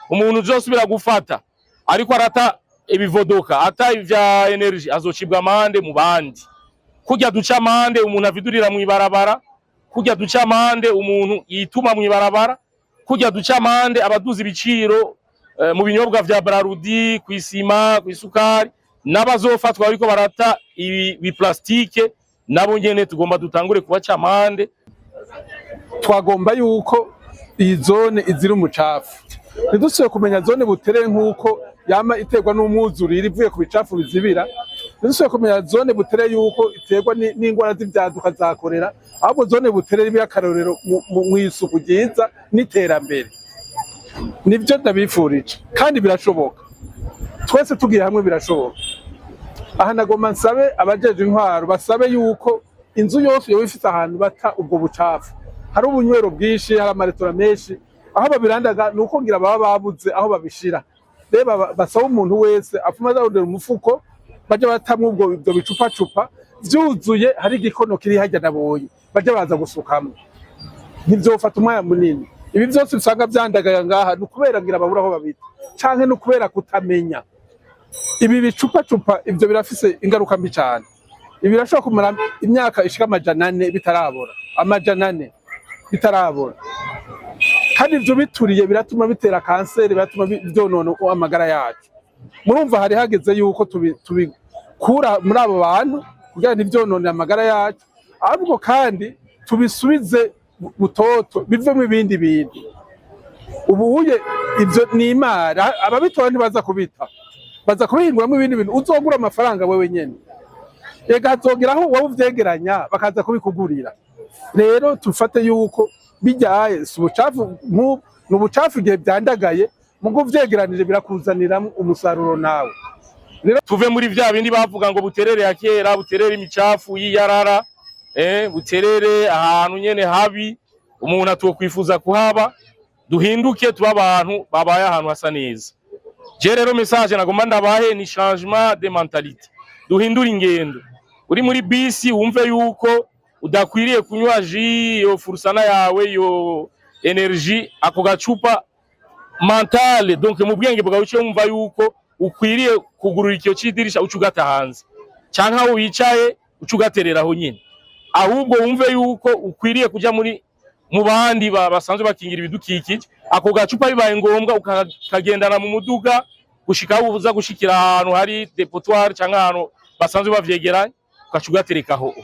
Umuntu uzosubira gufata ariko arata ibivodoka, ata ivya energy, azocibwa amande mu bandi. Kurya duca amande umuntu avidurira mw'ibarabara, kurya duca amande umuntu yituma mw'ibarabara, kurya duca amande abaduza ibiciro mu binyobwa vya Brarudi, kw'isima, kw'isukari, n'abazofatwa bariko barata ibi biplastike, nabo nyene tugomba dutangure kubaca amande. Twagomba yuko iyi zone izira umucafu. Ntidusubire kumenya zone Buterere nk'uko yama iterwa n'umwuzurire ivuye ku bicafu bizibira. Ntidusubire kumenya zone Buterere yuko iterwa n'ingwara z'ivyaduka za korera, ahubwo zone Buterere ibe akarorero mw'isuku ryiza n'iterambere. Nivyo ndabifurije, kandi birashoboka. Twese tugiye hamwe birashoboka. Aha nagomba nsabe abajejwe intwaro, basabe yuko inzu yose yoba ifise ahantu bata ubwo bucafu. Hari ubunywero bwinshi, hari amaresitora menshi, aho babirandaga ni uko ngira baba babuze aho babishira. Reba, basaba umuntu wese apfuma azarondera umufuko baje batamwo ubwo ibyo bicupacupa vyuzuye. Hari igikono kiri harya nabonye, baje baza gusukamwo, ntivyofata umwanya munini. Ibi vyose usanga vyandagaye ngaha ni ukubera ngira babura aho babita, canke ni ukubera kutamenya. Ibi bicupacupa ivyo birafise ingaruka mbi cane. Ibi birashobora kumara imyaka ishika 400 bitarabora, 400 bitarabora. Kandi ivyo bituriye biratuma bitera kanseri, biratuma vyonona amagara yacu. Murumva hari hageze yuko tubikura muri abo bantu kugira ntivyonone amagara yacu, ahubwo kandi tubisubize butoto, bivemo ibindi bintu. Ubuye ivyo ni imari, ababitora ntibaza kubita, baza kubihinguramo ibindi bintu uzogura amafaranga wewe nyene. Ega hazogeraho wowe uvyegeranya bakaza kubikugurira. Rero tufate yuko bijyaye si ubucafu nk'ubu, ni ubucafu igihe byandagaye, mugo uvyegeranije birakuzanira umusaruro nawe. Tuve muri vya bindi bavuga ngo Buterere ya kera, Buterere imicafu y'iyarara, Buterere ahantu nyene habi umuntu atokwifuza kuhaba. Duhinduke tuba abantu babaye ahantu hasa neza. Je rero message nagomba ndabahe ni changement de mentalité, duhindure ingendo. Uri muri bisi wumve yuko udakwiriye kunywa jus yo furusana yawe yo energy, ako gacupa mentale. Donc mu bwenge bwawe uce wumva yuko ukwiriye kugurura ikiyo c'idirisha, uca ugata hanze, canke aho wicaye uca ugatereraho nyine. Ahubwo wumve yuko ukwiriye kuja muri mu bandi basanzwe bakingira ibidukikije, ako gacupa bibaye ngombwa ukagendana mu muduga gushika aho uza gushikira ahantu hari dépotoir canke ahantu basanzwe bavyegeranya, ugaca ugaterekaho.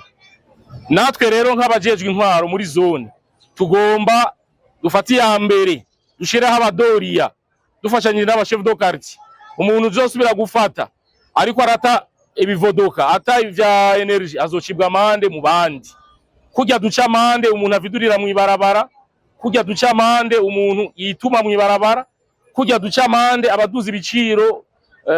Natwe rero nk'abajejwe intwaro muri zone tugomba dufate iya mbere, dushireho abadoriya dufashanyije n'aba chef de quartier. Umuntu uzosubira gufata ariko arata ibivodoka, ata ivya energy, azocibwa amande mu bandi. Kurya duca amande umuntu avidurira mw'ibarabara, kurya duca amande umuntu yituma mw'ibarabara, kurya duca amande abaduza ibiciro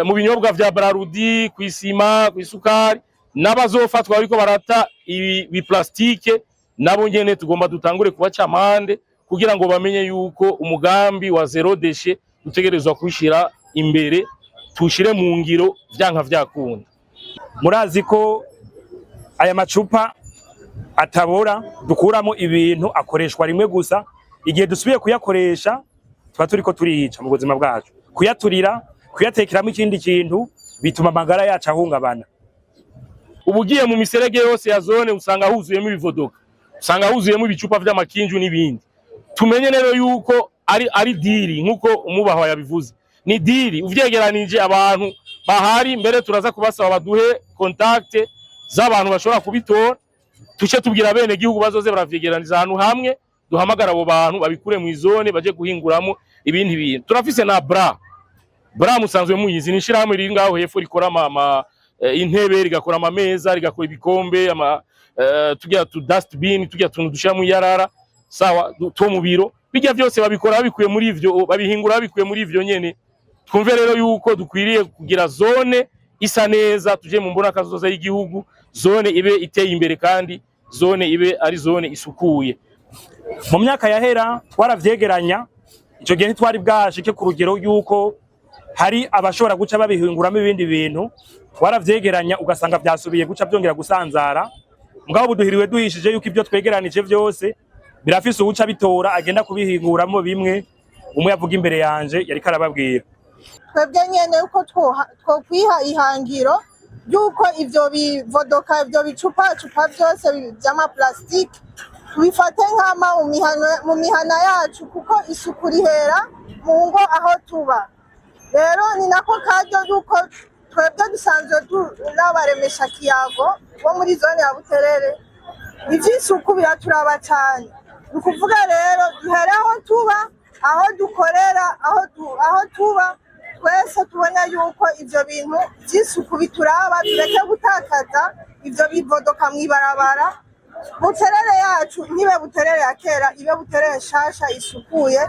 mu binyobwa vya Brarudi, kw'isima, kw'isukari, n'abazofatwa bariko barata ibi biplastike, nabo nyene tugomba dutangure kubaca amande kugira ngo bamenye yuko umugambi wa zéro déchet dutegerezwa kuwishira imbere, tushire mu ngiro vyanka vyakunda. Murazi ko aya macupa atabora dukuramo ibintu akoreshwa rimwe gusa. Igihe dusubiye kuyakoresha tuba turiko turiyica mu buzima bwacu. Kuyaturira, kuyatekeramo ikindi kintu, bituma amagara yacu ahungabana. Ubu ugiye mu miserege yose ya zone usanga huzuyemo ibivodoka, usanga huzuyemo ibicupa vy'amakinju n'ibindi. Tumenye rero yuko ari deal, nkuko umubahwa yabivuze, ni deal. Uvyegeranije abantu bahari mbere, turaza kubasaba baduhe contact z'abantu bashobora kubitora, tuce tubwira bene gihugu bazoze baravyegeraniza ahantu hamwe, duhamagara abo bantu babikure mu zone baje guhinguramo ibindi bintu. Turafise na Bra musanzwe muyizi, ni ishirahamwe riri ngaho hepfo rikora ama intebe, rigakora amameza, rigakora ibikombe, ama tujya tu dustbin, tujya tuntu dushira mu yarara, sawa, two mu biro. Bijya vyose babikora babikuye muri ivyo, babihingura babikuye muri ivyo nyene. Twumve rero yuko dukwiriye kugira zone isa neza, tuje mu mbona kazoza y'igihugu, zone ibe iteye imbere kandi zone ibe ari zone isukuye. Mu myaka yahera twaravyegeranya, ico gihe ntitwari bwashike ku rugero yuko hari abashobora guca babihinguramo ibindi bintu. Twaravyegeranya ugasanga vyasubiye guca vyongera gusanzara. Mugabo buduhiriwe duhishije yuko ivyo twegeranije vyose birafise uwuca bitora agenda kubihinguramo bimwe. Umwe yavuga imbere yanje yariko arababwira. Twebwe nyene uko twokwiha ihangiro ry'uko ivyo bivodoka, ivyo bicupacupa vyose vy'amaplastike tubifate nkama mu mihana yacu, kuko isuku rihera mu ngo aho tuba. Rero ni nako karyo yuko twebwe dusanzwe n'abaremesha kiyago bo muri zone ya Buterere, ivy'isuku biraturaba cane. Ni ukuvuga rero duhere aho tuba, aho dukorera, aho tuba twese, tubona yuko ivyo bintu vy'isuku bituraba, tureke gutakaza ivyo bivodoka mw'ibarabara. Buterere yacu ntibe Buterere ya kera, ibe Buterere nshasha isukuye.